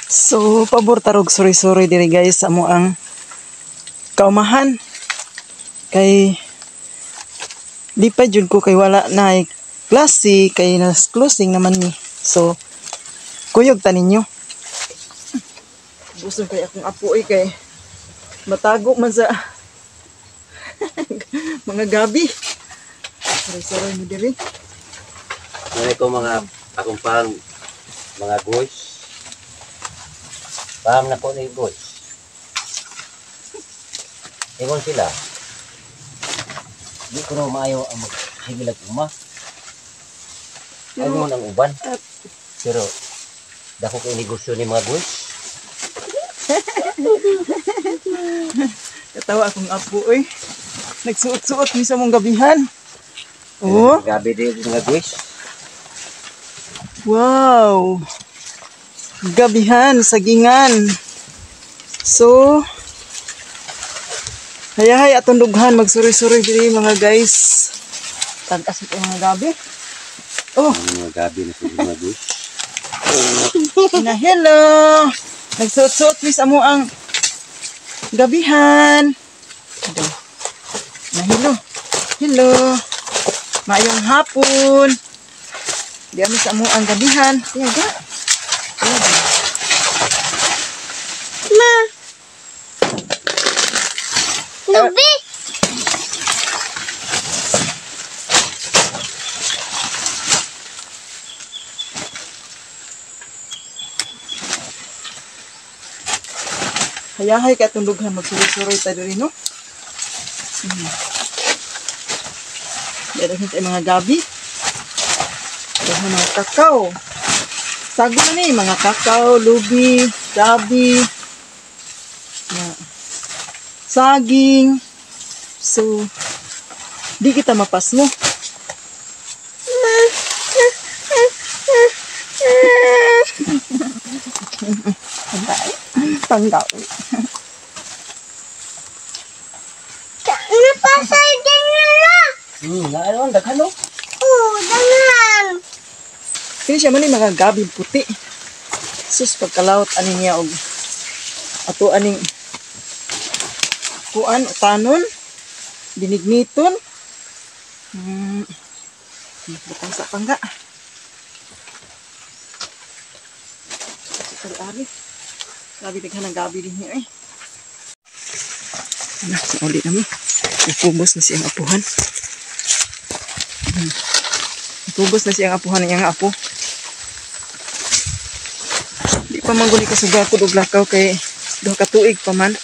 So, pabor tarog suroy-suroy diri guys sa amo ang kaumahan. Kay lipay jud ko kay wala na ay klase kay nas closing naman ni. So, kuyog ta ninyo. Busog kay akong apo eh, kay matago man sa mga gabi. Suroy-suroy mo diri. Ngayon ko mga akong pang mga boys. Paham na ko ni boys. Ingon sila. Di ko na maayo ang magsigilag uma. Ayaw ang uban. Pero dako kay negosyo ni mga boys. Katawa akong apo eh. Nagsuot-suot mi sa mong gabihan. Oh. Gabi din mga boys. Wow. Gabihan, sagingan. So, hayahay atong dughan, magsuroy-suroy diri mga guys. Tagas ito mga gabi. Oh. Mga gabi na sila mga guys. Na hello. Nagsuot-suot mi sa amo ang gabihan. Na hello. Hello. Maayong hapon. Di ami sa amo ang gabihan. Tiyaga. Ma. Lubi. Hayahay ka itong dughan, magsuroy-suroy tayo rin, no? Meron tayo mga gabi. Meron mga kakao. Sago na ni, mga kakao, lubi, gabi, saging. So, di kita mapasmo. Tanggal. Napasay din nila. Ano, daghan no? Oo, daghan. Kini siya man ni mga gabi puti. Sus, pagkalawot ani niya og ato aning kuan utanon, binigniton. Butang sa pangga. Ari. Grabe daghan ang gabi din niya eh. Ano, uli nami. Nakubos na siyang apuhan. Nakubos na siyang apuhan niyang apo. Di pa man guni kasugakod og lakaw kay duha ka tuig pa man.